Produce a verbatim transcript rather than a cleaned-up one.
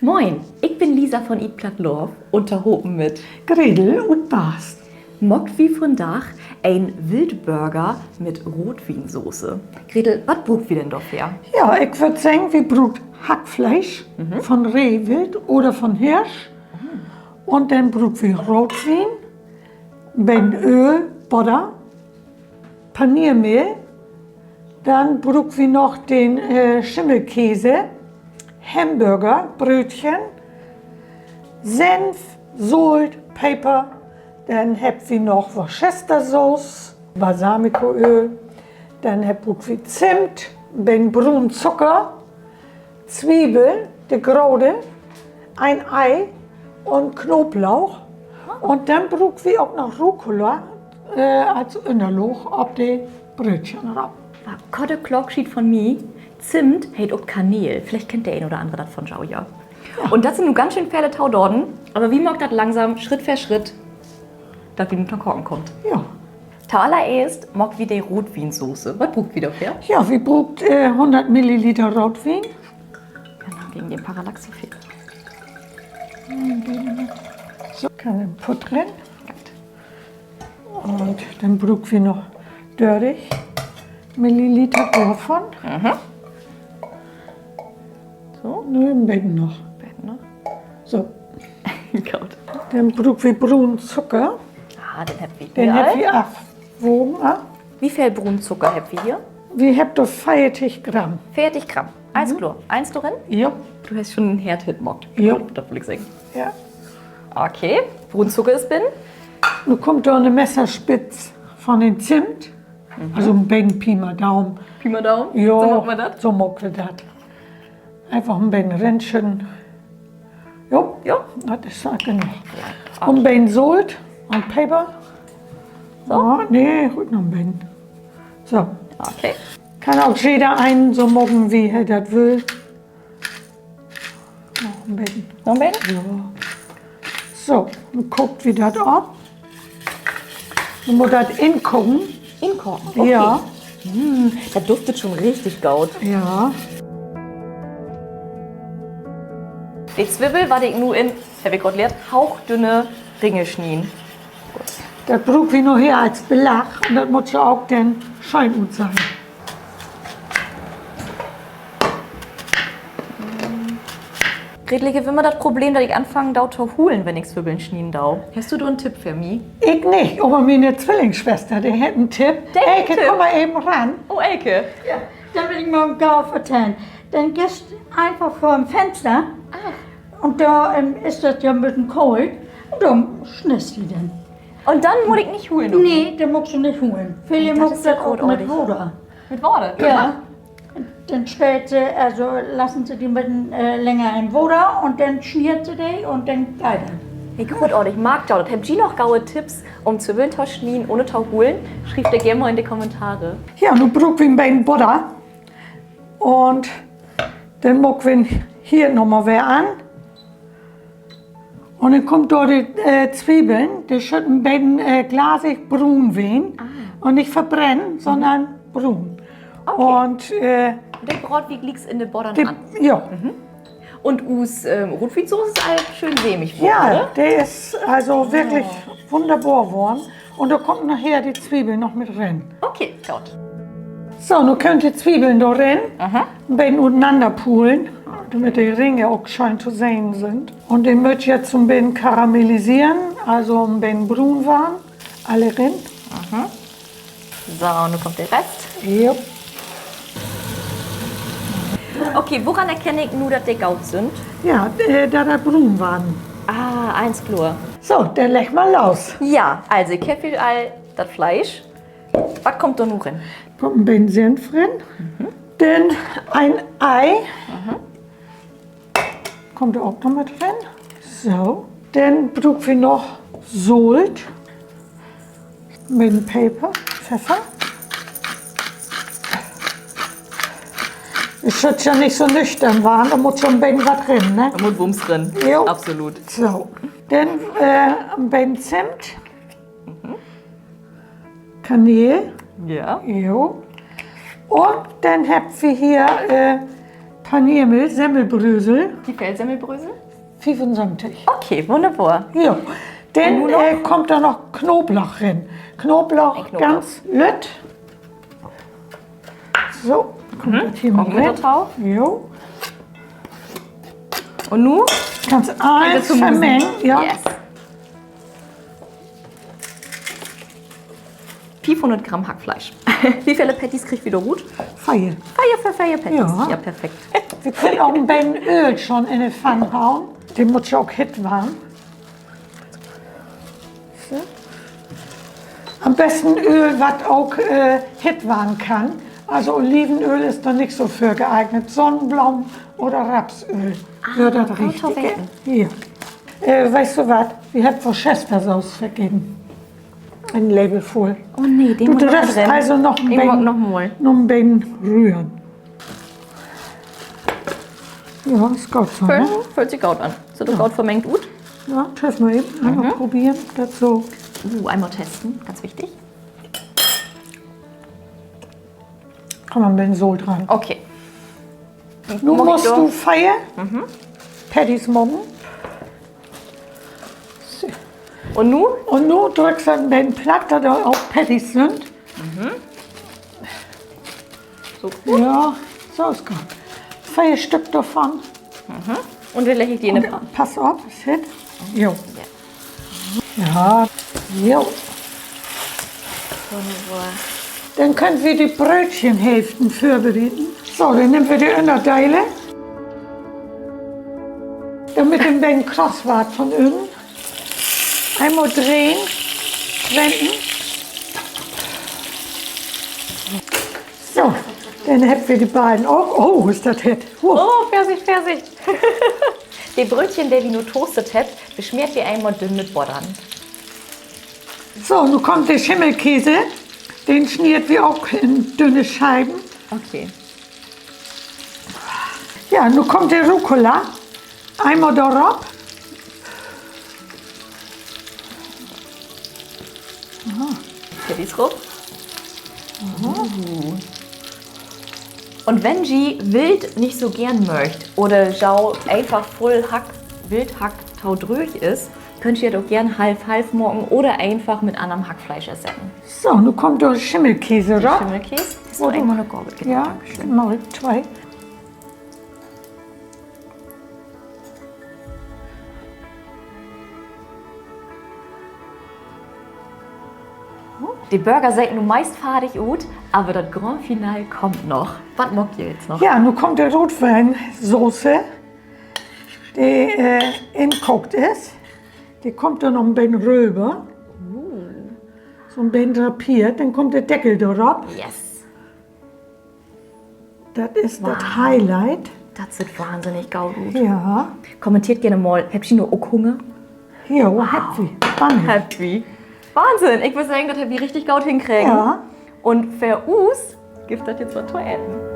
Moin, ik bün Lisa von Eat Platt Love un tohopen mit Gretel ut Baast maakt wi vundaag en Wildburger mit Rootwiensoße. Gretel, wat bruukt wi denn dorför? Ja, ik würd seggen, wi bruukt Hackfleesch von Rehwild oder von Hirsch. Un denn bruukt wi Rootwien, beten Ööl, Bodder, Paneermehl. Denn bruukt wi noch den, äh, Schimmelkees, Hamburgerbrötchen, Senf, Solt, Peper. Denn hebbt wi noch Worcestersoß, Balsamicoööl. Denn hebbt, bruukt wi Zimt, beten brunen Zucker, Zwiebel, de grote, een Ei un Knoblauch. Un denn bruukt wi ok noch Rucola, äh, as Ünnerlaag op de Brötchen rop. Korte Klookschiet von mi: Zimt heet ok Kaneel. Villicht kennt de een oder annere dat von jo, ja. Un dat sünd nu ganz schöön vele Todaten, aver wi maakt dat langsam, Schritt för Schritt, dat wi nu to'n Kaken kaamt. Ja. To allereerst maakt wi de Rootwiensoße. Wat bruukt wi dorför? Ja, wi bruukt, äh, hunnert Milliliter Rootwien. Genau, gegen den Parallax so veel. So, kann en Putt rin. Un denn bruukt wi noch dörtig Milliliter dorvon. So, nu en beten noch. So. Goot. Denn bruukt wi brunen Zucker. Ah, den hebbt wi hier al afwagen, ah. Wo veel brunen Zucker hebbt wi hier? Wi hebbt dor veertig Gramm. Veertig Gramm. Allens kloor. Allens dor rin? Ja. Du hest schon en Herd hitmaakt. Ja. Dat wull ik seggen. Ja. Okay, brunen Zucker is binnen. Nu kummt dor 'ne Messerspitz von den Zimt. Also en beten Pi mal Daum. Pi mal Daum? Ja, so maakt man dat? So maakt wi dat. Eenfach en beten rinschütten. Jo, jo, dat is al genoog. Un beten Solt un Peper. So? Nee, ruhig noch en beten. So. Kann ok jeder een so maken, wie he dat will. Noch en beten. Noch en beten? Ja. So, nu kaakt wi dat op. Nu mutt dat inkaken. Inkaken, okay. Ja. Dat duftet schon richtig goot. Ja. De Zwiebel warr ik nu in, heff ik graad lehrt, hauchdünne Ringe snieden. Dat bruukt wi nu hier as Belag un dat mutt ja ok denn schöön utsehn. Gretel, ik heff immer dat Problem, dat ik anfangen do to hulen, wenn ik Zwiebeln snieden do. Hest du dor en Tipp för mi? Ik nich, aver miene Zwillingsswester, de hett en Tipp. Elke, kumm mal even ran. Oh, Elke. Ja, dat will ik mal gau vertellen. Denn geihst eenfach vör't Fenster un dor, ähm, is dat ja en beten koolt un dor snittst du denn. Un denn mutt ik nich hulen? Nee, denn muttst du nich hulen. Vele maakt dat ok mit Water. Mit Water? Ja. Denn stellt se, also lassen se de 'n beten, äh, länger in Water un denn snitt se de un denn geiht dat. Hey, grootartig, markt jo, hebbt ji noch gode Tipps, üm Zwiebeln to snieden, ahn to hulen? Schrievt de geern mal in de Kommentare. Ja, nu bruukt wi en beten Bodder. Un denn maakt wi hier noch mal weer an. Un denn kummt dor de, äh, Zwiebeln, de schüllt en beten, äh, glasig bruun ween. Un nich verbrennen, sonnern bruun. Un, äh, de braad wi glieks in de Bodder an. Ja. Un us, ähm, Rotwiensoß is al schöön sämig worrn, oder? Ja, de is also wirklich wunnerbor worrn. Un dor kummt nahher de Zwiebeln noch mit rin. Okay, goot. So, nu köönt de Zwiebeln dor rin. En beten utenanner pulen, dormit de Ringe ok schöön to sehn sünd. Un de mööt jetzt so'n beten karamellisieren, also en beten bruun warrn. Alle rin. So, nu kummt de Rest. Ja. Okay, woran erkenn ik nu, dat de goot sünd? Ja, äh, dat de bruun warrn. Ah, allens kloor. So, denn legg mal los. Ja, also, ik heff hier al dat Fleisch. Wat kummt dor nu rin? Kummt en beten Senf rin. Denn en Ei. Kummt dor ok noch mit rin. So. Denn bruukt wi noch Solt. Beten Peper, Pfeffer. Is dat ja nich so nüchtern warrn, dor mutt so'n beten wat rin, ne? Dor mutt Wumms rin. Jo. Absolut. So. Denn, äh, en beten Zimt. Kaneel. Ja. Jo. Un denn hebbt wi hier, äh, Paneermehl, Semmelbrösel. Wie veel Semmelbrösel? Fiefunsöventig. Okay, wunnerbor. Jo. Denn kummt dor noch Knoblauch rin. Knoblauch ganz lütt. So, kummt dat hier mit rin. Jo. Un nu kannst allens vermengen, ja. Fiefhunnert Gramm Hackfleisch. Wie vele Patties kriegt wi dor rut? Veer. Veer för veer Patties. Ja, perfekt. Wi köönt ok en beten Ööl schon in de Pann hauen. De mutt ja ok hitt warrn. An'n besten Ööl, wat ok hitt warrn kann. Also Olivenööl is dor nich so för geeignet. Sonnenblomen- oder Rapsööl wöör dat Richtige. Hier. Weetst du wat? Wi hebbt Worcestersoß vergeten. En Lepel vull. Du dröffst also noch en beten röhren. Ja, is goot so, ne? Föhlt sik goot an. Süht ok goot vermengt ut. Ja, tööv mal even. Eenmal proberen, dat so. Uh, eenmal testen, ganz wichtig. Kaam man mit en Solt ran. Okay. Nu musst du veer Patties maken. Un nu? Un nu drückst du en beten platt, dat dor ok Patties sünd. Ja, so is goot. Veer Stück dorvun. Un de legg ik di in de Pann. Pass op, is hitt. Jo. Ja, jo. Denn köönt wi de Brötchenhälften vörbereiden. So, denn nehmt wi de Ünnerdele, dormit dat en beten kross warrt von ünnen. Eenmal drehen, wenden. So, denn hebbt wi de beiden ok. Oh, is dat hitt. Oh, Vörsicht, Vörsicht. De Brötchen, de wi nu toastet hebbt, besmeert wi eenmal dünn mit Botter. So, nu kummt de Schimmelkees. Den sniedt wi ok in dünne Scheiben. Ja, nu kummt de Rucola. Eenmal dorop. Patties rop. Un wenn ji Wild nich so geern möögt oder jo eenfach vull Hack, Wildhack to dröög is, köönt ji dat ok geern half-half maken oder eenfach mit annerm Hackfleisch ersetten. So, nu kummt de Schimmelkees rop. Schimmelkees? Hest du eenmal 'ne Gabel? Ja, maak ik twee. De Burger süht nu meist fardig ut, aver dat Grand Finale kummt noch. Wat maakt ji nu noch? Ja, nu kummt de Rootwiensoße, de inkookt is. De kummt dor noch en beten röver. So 'n beten drapeert, denn kummt de Deckel dorop. Dat is dat Highlight. Dat süht wahnsinnig goot ut. Kommenteert geern mal, hebbt ji nu ok Hunger? Jo, hebbt wi. Hebbt wi. Wahnsinn, ik würr seggen, dat hebbt wi richtig goot henkregen. Un för us gifft dat nu wat to eten.